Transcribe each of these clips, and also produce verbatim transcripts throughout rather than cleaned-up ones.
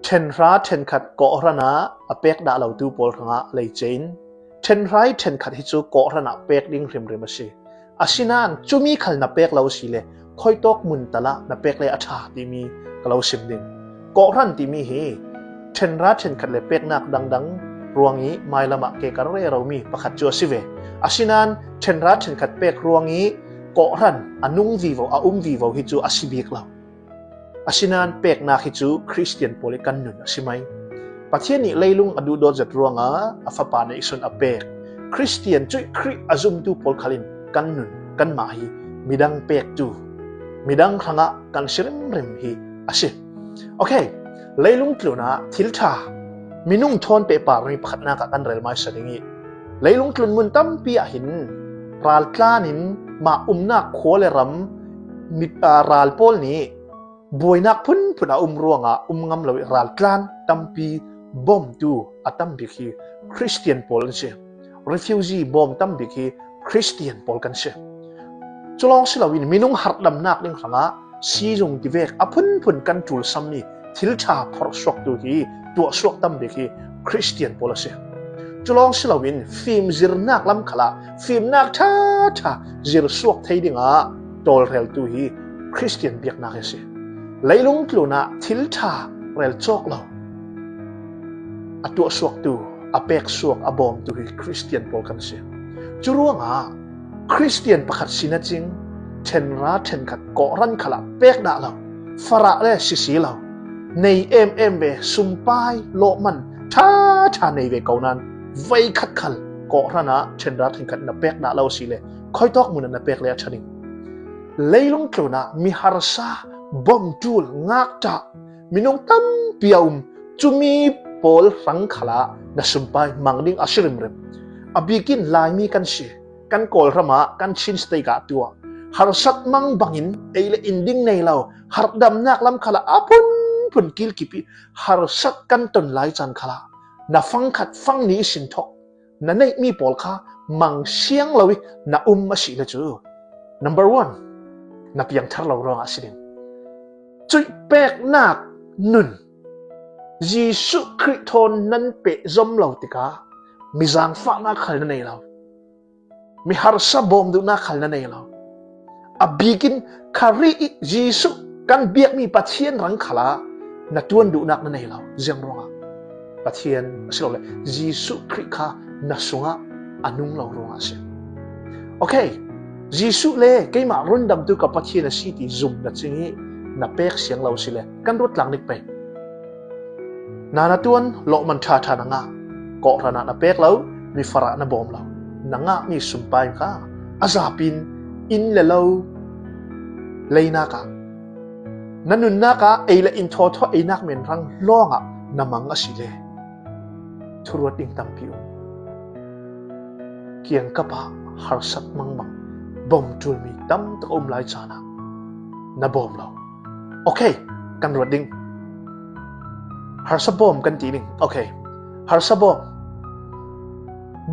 Ṭhenhra ṭhenkhat kawhranah a pek dah lotu pawl hrangah lei cein, ṭhenhra ṭhenkhat hi cu kawhranah pek ding hrimhrim a si. Asinain cumi khal na pek lo si le, khuitawk mun talah na pek le a ṭha timi ka lo sim ding. Kawhran timi hi ṭhenhra ṭhenkhat le peknak dangdang ruangih mailamah ke ka reromi pakhat cu a si ve. Asinain ṭhenhra ṭhenkhat pek ruangih kawhran a nung vivo, a um vivo hi cu a si bik lo. Asinain peknak hi cu Khristian pawl i kan nun a si mai. Pathian nih leilung a duhdawt zet ruangah a Fapa neihsun a pek Khristian cuih Khrih a zumtu pawl khal in kan nun, kanmah hi midang pektu, midang hrangah kan si rimrim hi a si. Okay, leilung tlunah thil ṭha, minung thawn pehpar mi pakhatnak ah kan rel mai sa ding i, leilung tlun mun tampi ah hin raltlan in mah umnak khua le ram mit, aa, ral pawl nih buainak phunphun a um ruangah um ngam lo i raltlan tampi bawmtu a tam bik hi Khristian pawl an si. Refugee bawm tam bik hi Khristian pawl kan si. Cu lawng si loin minung harhdamnak ding hrangah sizung tivek a phunphun kan ṭulsammi thil ṭha phorhsuaktu hi tuahsuak tam bik hi Khristian pawl a si. Cu lawng si loin fimzirnak lam khalah fimnak ṭhaṭha zirsuak thei dingah tawlreltu hi Khristian biaknak hi a si. Leilung tlunah thil ṭha rel cawk lo a tuahsuaktu, a peksuak, a bawmtu hi Khristian pawl kan si. Cu ruangah Khristian pakhat si na cing, ṭhenhra ṭhenkhat kawhran khalah pek dah lo, farah le sisi lo, nei em em ve, sumpai, lawhman ṭhaṭha nei ve ko nain, veikhat khal kawhran ah ṭhenhra ṭhenkhat na pek dah lo si le, khuitawk mun ah na pek le a ṭha ding. Leilung tlunah mi harsa, bawm ṭul, ngakṭah minung tampi a um, cumi pawl hrang khalah na sumpai mang ding a si rimrim. A bikin Laimi kan si, kan Kawlram ah, kan Chin State ah tuah. Harsat mang bangin ei le in ding nei lo, harhdamnak lam khalah a phunphun kilkip i harsat kan ton lai caan khalah na fangkhat fangni i sin thok na neihmi pawl kha mang siang lo i na um a si le cu, number one, na piangthar lo ruangah a si ding. Cuih peknak nun Jesuh Khrih thawn nan pehzom lo tikah mi zaangfahnak khal na nei lo, mi harsa bawm duhnak khal na nei lo. A bikin Khrih i Jesuh kan biakmi Pathian rang khalah na ṭuan duhnak na nei lo. Ziang ruangah? Pathian a si lo le Jesuh Khrih kha na sungah a nung lo ruangah a si. Okay, Jesuh le keimah rundamtu ka Pathian a si ti zum na cing i na pek siang lo si le kan ruat tlang dik pei. Na na ṭuan, lawhman ṭhaṭha na ngah, kawhran ah na pek lo, mi farah na bawm lo, na ngahmi sumpai kha a zapin inn le lo leinak ah, na nunnak ah ei le in thawthaw einak men hrang lawngah na mang a si le thuruat ding tampi um. Kiangkap ah harsat mangbang bawm ṭulmi tam tak a um lai caan ah na bawm lo. Okay, kan ruat ding. Harsa bawm kan ti ding. Okay, harsa bawm.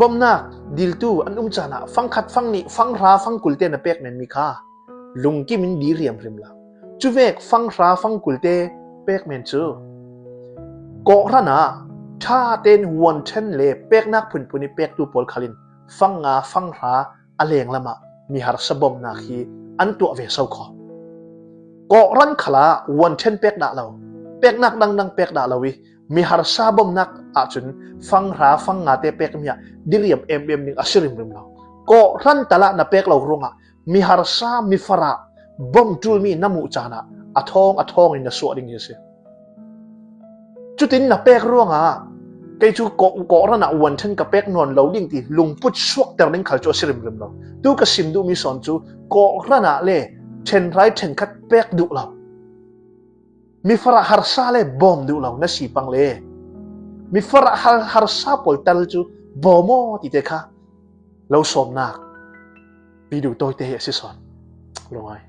Bawmnak diltu an um caan ah fangkhat, fangnih, fanghra, fangkulte na pek menmi kha lungkim in diriam hrimhrim la. Cuvek fanghra, fangkulte pek men cu kawhran ah ṭha tein wanṭhen le peknak phunphun i pektu pawl khal in fangnga, fanghra a lenglam ah mi harsa bawmnak hi an tuah ve so kho. Kawhran khalah wanṭhen pek dah lo, peknak dangdang pek dah lo i mi harsa bawmnak ahcun fanghra, fangnga te pekmi ah diriam emem ding a si rimrim lo. Kawhran talah na pek lo ruangah mi harsa, mi farah bawm ṭulmi na muh caan ah a thawng a thawng in na suah ding hi a si. Cutin na pek ruangah kei cu kawh-, kawhran ah wanṭhen ka pek nawn lo ding ti lungput suakter ding khal cu a si rimrim lo. Tu ka sim duhmi sawn cu kawhran ah le ṭhenhra ṭhenkhat pek duh lo, mi farah harsa le bawm duh lo na si pang le mi farah har-, harsa pawl tal cu bawm aw ti te kha lo sawmnak video tawite hi a si sawn. Lungai.